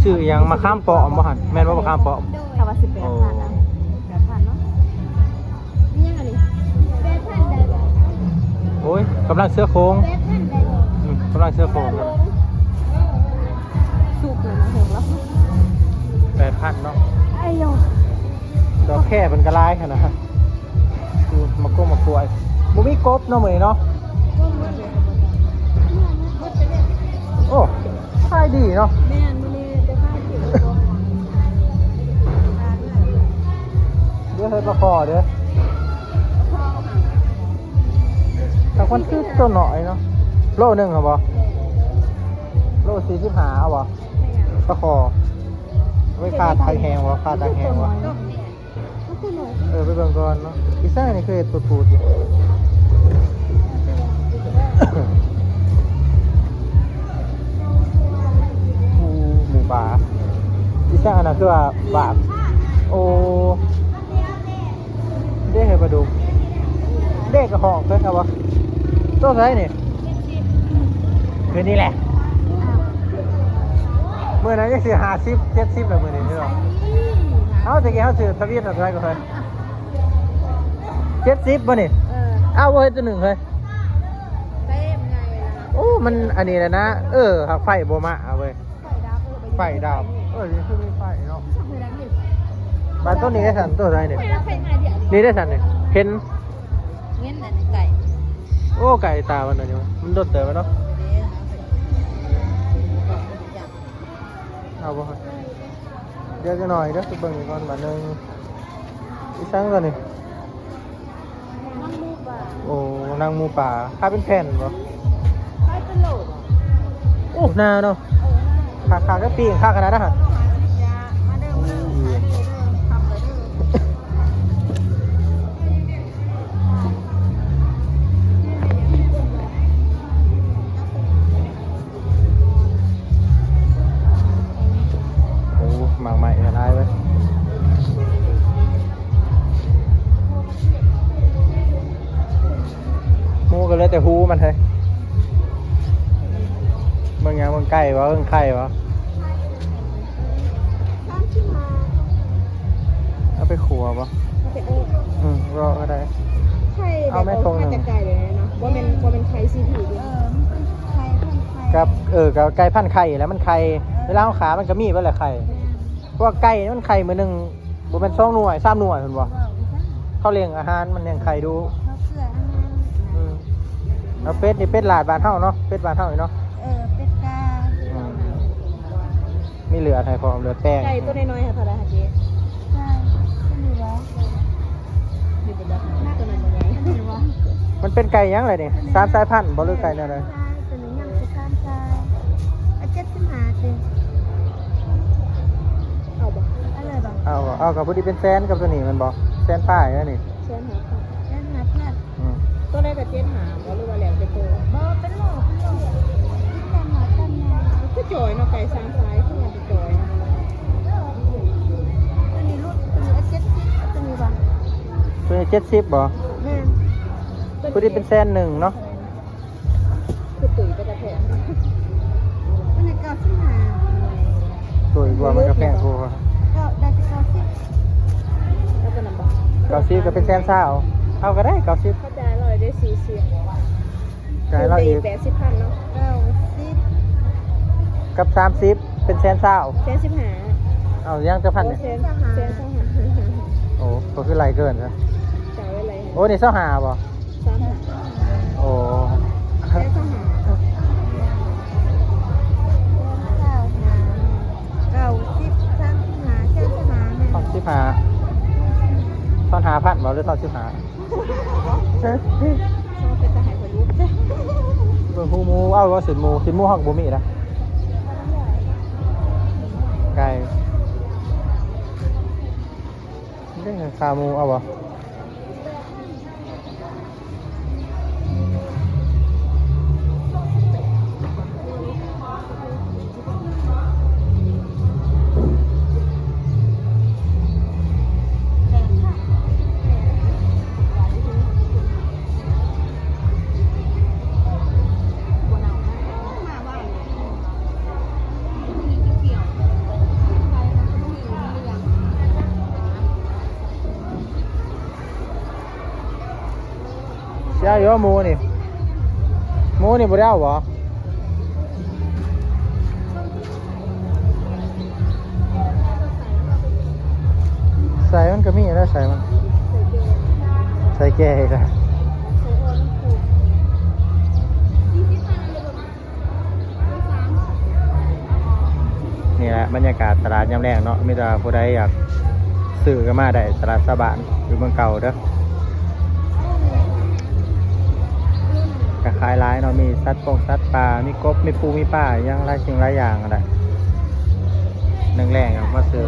ຊື້ຫຍັງ ມະຂາມປ້ອມບໍ່ຫັ້ນ? ແມ່ນບໍ່ ມະຂາມປ້ອມ? ໂດຍ ຖ້າວ່າສິບແປດພັນ ໂອ້ ແປດພັນເນາະ. ມີຫຍັງອັນນີ້? ແປດພັນໄດ້ບໍ່? ໂອ້ຍ ກຳລັງເສືອໂຄງ ແປດພັນໄດ້ບໍ່? ອືມ ກຳລັງເສືອໂຄງ ສຸກເລີຍນະ ເຖິງແລ້ວ ແປດພັນເນາະ. ອ້າຍໂຢ ດອກແຄເພິ່ນກໍຫຼາຍຫັ້ນນະ. ອືມ ໝາກກົງໝາກກ້ວຍ ບໍ່ມີກົບເນາະມື້ນີ້ເນາະ. ໂອ້ ຂາຍດີເນາະ. ແມ່ນ ມື້ນີ້ໄດ້ຂາຍດີ. ເດີ ເຮີ້ຍ ປາຄໍ່ເດີ ປາຄໍ່ຫາ ແຕ່ມັນຄືໂຕນ້ອຍເນາະ. ໂລໜຶ່ງຫັ້ນບໍ່? ໂລສີ່ສິບຫ້າ ເອົາບໍ່? ປາຄໍ່ ໄວ້ຂ້າຕາກແຫ້ງບໍ່? ຂ້າຕາກແຫ້ງບໍ່? ເອີ ໄປເບິ່ງກ່ອນເນາະ. ອີຊ່າງນີ້ຄືເຮັດປູດໆຢູ່. ໂອ້ ໝູປ່າ. ອີຊ່າງອັນນັ້ນຄືວ່າບາບ. ໂອ້ ເດ້ ເຮີ້ຍ ປາດຸກ ເດ້ ກະຮອກເລີຍ ເອົາບໍ່? ໂຕໃດນີ້? ຄືນີ້ແຫຼະ. ມື້ນັ້ນຍັງຊື້ຫ້າສິບ ເຈັດສິບແລ້ວ ມື້ນີ້ເນາະ. ເອົາ ແຕ່ກີ້ເຮົາຊື້ທະວີດເທົ່າໃດກໍເຄີຍ? ເຈັດສິບບໍ່ນີ້? ເອີ ເອົາ ບໍ່ເຮັດຕົວໜຶ່ງເຮີ້ຍ. ໂອ້ ມັນອັນນີ້ແຫຼະນະ. ເອີ ຫາກໄຟບໍ່ມາເວີຍ. ໄຟດັບ ເອີ ໄຟດັບ. ເອີ ນີ້ຄືມີໄຟເນາະ. ບາດຕົວນີ້ໄດ້ຊັ້ນ ຕົວໃດນີ້? ນີ້ໄດ້ຊັ້ນນີ້ ເຫັນ ເຫັນອັນໄກ່. ໂອ້ ໄກ່ຕາມັນອັນນີ້ ມັນດົນເຕີບແລ້ວເນາະ. ເອົາບໍ່? ດຽວຈັກໜ້ອຍເດີ ໄປເບິ່ງອີກກ່ອນບາດໜຶ່ງ. ອີສັງຕົວນີ້? ໂອ້ ໜັງໝູປ່າ ຂາຍເປັນແຜ່ນບໍ່? ຂາຍເປັນໂລ. ໂອ້ ໜາເນາະ. ເອີ ໜາ ຂາ ຂາກະປີ້ງ ຂາຂະໜາດນັ້ນ. ມາເດີ ມາເດີ ເດີ ເດີ ເດີ. ໂອ້ ໝາກໄມ້ຫຼາຍເວີຍ. ໝູກໍເຫຼືອແຕ່ຫູມັນເຮີ້ຍ. ເບິ່ງຫຍັງ? ເບິ່ງໄກ່ບໍ່? ເບິ່ງໄຂ່ບໍ່? ສາມສິບຫ້າ. ເອົາໄປຂົ້ວບໍ່? ເອົາໄປອົບ. ອືມ ເອົາກໍໄດ້. ໄຂ່ ເອົາແມ່ ໄດ້ອອກ ຖົງໜຶ່ງ ມາແຕ່ໄກ່ເລີຍເນາະ. ບໍ່ແມ່ນ ບໍ່ແມ່ນໄຂ່ຊີພີເດ້. ເອີ ມັນເປັນໄຂ່ພັນໄຂ່ ກັບ ເອີ ກັບໄກ່ພັນໄຂ່ແຫຼະ ມັນໄຂ່. ເອີ ເວລາເຮົາຂ້າມັນກໍມີເບິດແຫຼະໄຂ່. ແມ່ນ. ເພາະວ່າໄກ່ມັນໄຂ່ມື້ໜຶ່ງ ບໍ່ແມ່ນສອງໜ່ວຍ ສາມໜ່ວຍພຸ້ນບໍ່? ເຂົາລ້ຽງອາຫານ ມັນລ້ຽງໄຂ່ດຸ. ເຂົາເກືອອາຫານ. ອືມ ເອົາເປັດນີ້ ເປັດລາດບ້ານເຮົາເນາະ ເປັດບ້ານເຮົານີ້ເນາະ. ເອີ ເປັດກາ. ອືມ ມີເລືອດໃຫ້ພ້ອມ ເລືອດແປງ. ໄກ່ຕົວນ້ອຍໆ ເທົ່າໃດຫະເຈ້? ໄກ່ຕົວນີ້ຫວາ? ນີ້ບໍ່ຈັກ ຕົວນັ້ນບໍ່ໃຫຍ່. ມັນເປັນໄກ່ຫຍັງລະນີ້? ສາມສາຍພັນບໍ່ ຫຼືໄກ່ແນວໃດ? ຕົວນີ້ຍັງຊິສາມສາຍ. ເອົາເຈັດສິບຫ້າຕິ. ເອົາບໍ່? ເອົາເລີຍບໍ່? ເອົາ ເອົາ ກໍພໍດີເປັນແສນກັບຕົວນີ້ແມ່ນບໍ່? ແສນປາຍແລ້ວນີ້. ແສນຫ້າພັນ. ແສນຫ້າພັນ. ອືມ ຕົວໃດກໍເຈັດຫ້າບໍ່ ຫຼືວ່າແລ້ວແຕ່ໂຕ? ບໍ່ ເປັນໂລ ເປັນໂລ. ເຈັດຫ້າພັນ. ຄືຈ່ອຍເນາະ ໄກ່ສາມສາຍ ຄືວ່າຊິຈ່ອຍເນາະ. ຕົວນີ້ລຸດ ຕົວນີ້ເຈັດສິບ ຕົວນີ້ວ່າ ຕົວນີ້ເຈັດສິບບໍ່? ແມ່ນ. ພໍດີເປັນແສນໜຶ່ງເນາະ. ຄືຕຸ້ຍໄປກະແພງ. ມັນເກົ້າສິບຫ້າ. ຕຸ້ຍກວ່າ ມັນກະແພງກວ່າ. ເກົ້າ ໄດ້ແຕ່ເກົ້າສິບ. ເອົາຕົວນັ້ນບໍ່? ເກົ້າສິບກໍເປັນແສນຊາວ. ເອົາກໍໄດ້ເກົ້າສິບ. ເຂົາຈ່າຍຮ້ອຍ ໄດ້ສີ່ສິບ. ຈ່າຍຮ້ອຍອີກ ແປດສິບພັນເນາະ. ເກົ້າສິບ ກັບສາມສິບ ເປັນແສນຊາວ. ແສນສິບຫ້າ. ເອົາ ຍັງຈັກພັນນີ້? ແສນ ແສນຊາວຫ້າ. ໂອ້ ກໍຄືໄຫຼເກີນຊະ. ຈ່າຍໄວ້ໄຫຼ. ໂອ້ ນີ້ຊາວຫ້າບໍ່? ສາມຫ້າ. ໂອ້ ເກົ້າສິບ ສາມສິບຫ້າ ແສນຊາວຫ້າ ແມ່ນ ສາມສິບຫ້າ ຊາວຫ້າພັນບໍ່ ຫຼື ສາມສິບຫ້າ? ເປັນຕາໃຫ້ຂ້ອຍລຸດ. ເບິ່ງຫູໝູ ເອົາວ່າຊີ້ນໝູ ຊີ້ນໝູເຮົາກໍບໍ່ມີນະ ໄກ່ ເດ້ ຂາໝູ ເອົາບໍ່? ໄດ້ຢູ່ບໍ່ ໝູນີ້? ໝູນີ້ບໍ່ໄດ້ເອົາບໍ່? ໃສ່ມັນກໍມີແລ້ວ ໃສ່ມັນ ໃສ່ແກ່ອີກແລ້ວ. ນີ້ແຫຼະບັນຍາກາດຕະຫຼາດຍາມແລງເນາະ, ມີແຕ່ວ່າຜູ້ໃດຢາກຊື້ກໍມາໄດ້ ຕະຫຼາດຊາວບ້ານຢູ່ເມືອງເກົ່າເດີ. ກໍຂາຍຫຼາຍເນາະ, ມີສັດປົງສັດປ່າ ມີກົບ ມີປູ ມີປາ ຫຍັງຫຼາຍສິ່ງຫຼາຍຢ່າງຫັ້ນແຫຼະ. ແລງໆອອກມາຊື້